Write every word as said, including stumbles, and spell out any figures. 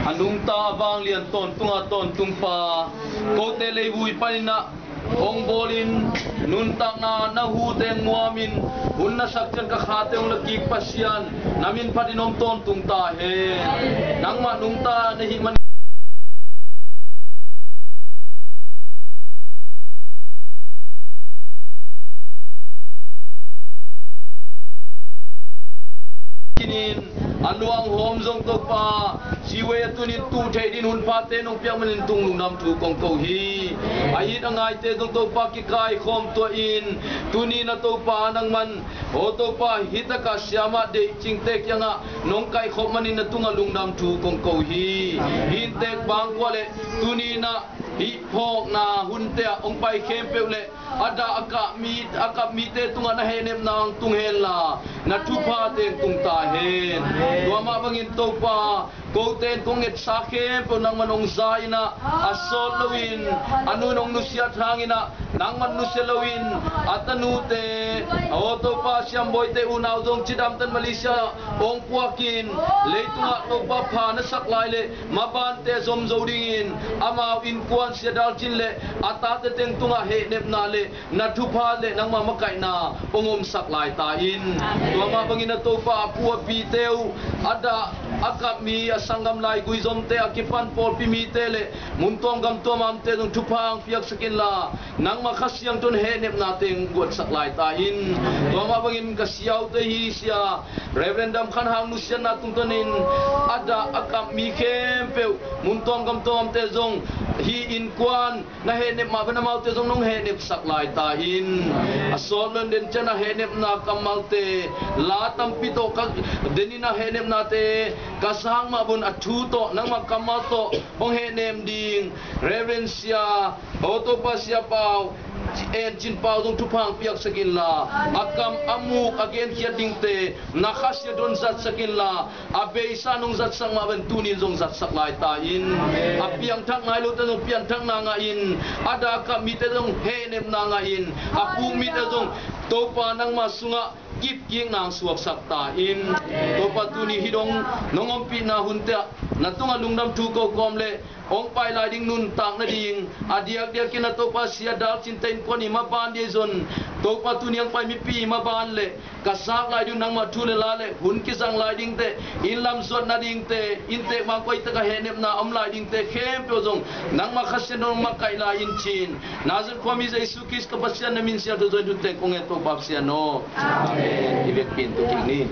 A nungta a vanglian tawntunga tawntungpa, kote leivui panin ah hong bawlin, nuntakna na hute nuamin, hun na sak ciang ka khate hong la kik Pasian, na min phatin hong tawntung ta hen. Nangmah nungta na hih man kinin, a luanghawm zong Topa, Ziwei a tunin tuh theih din hun phate nong piak manin tung lungdam thu kong ko hi. A it a ngaite zong Topa kikaikhawm tuah in, tuni na Topa nangman, aw Topa, hih takah siamah deihcingte kiangah nong kaihkhop manin na tungah lungdam thu kong ko hi. Hih inntek bangkua le tuni na hih phawkna hunte ah hong pai khempeuh le a dah a kap mi, a kap mite tungah na hehnepna hong tung henla, na thupha teng tung ta hen. Tua mah bangin Topa, kote in kong etsa khempeuh nangman hong za in ah, a sawt loin a nu in hong nusiat hangin ah nangman nusia loin a tanute, aw Topa, siambawite unau zong cidamtan Malaysia hong puakin, leitungah Topa pha na sak lai le mabante zomzo dingin, amau innkuan sia dalcin le a tate teng tungah hehnepna le na thupha le nangmah makaihna hong omsak lai ta in. Tua mah bangin a Topa, a pu a pite uh, a dah a kap mi, a sanggam laigui zomte, a kipan pawlpi mite le mun tuam gam tuam amte zong thupha hong piaksak inla, nangmah Kha Siangtho in hehnepna teng guatsak lai ta in. Tua mah bangin ka siaute hi sia Reverend Dam Khan Hang nusiatna tungtawnin a dah a kap mi khempeuh mun tuam gam tuam amte zong hih innkuan na hehnep mah bangin amaute zong nong hehnepsak lai ta in. A sawt loin den ciang a hehnepna kammalte la tampi tawh ka denin a hehnepnate ka sang mah bangin a thu tawh nangmah kammal tawh hong hehnem ding Reverend Sia, aw Topa, Sia Pau En Cin Pau zong thupha hong piaksak inla, a kam a muk a genkhiat dingte na Kha Siangtho in zatsak inla, a beisa nong zatsak mah bangin tunin zong zatsak lai ta in. A piangthak nai lote zong pianthakna ngah in, a dah a kap mite zong hehnepna ngah in, a puk mite zong Topa nangmah sungah kipkikna hong suaksak ta in. Topa, tuni hih dong nong ompihna hunte ah na tungah lungdam thu ko kawm le hong pai lai ding nuntak nading, a diakdiakin a Topa, sia dalcinte innkuan i maban ding zong, Topa, tuni hong pai mipi i maban le ka sak lai ding nangmah thu le la le hun kizang lai dingte, inn lam zuat nadingte, inntek bangkua i takah hehnepna om lai dingte khempeuh zong nangmah Kha Siangtho in hong makaih lai in ci-in, Nazareth khuami Jesu Khrist ka Pasian na min siangtho zaw in thute kong ngen, Topa Pasian aw. Amen. I vekpi in tu kik ni.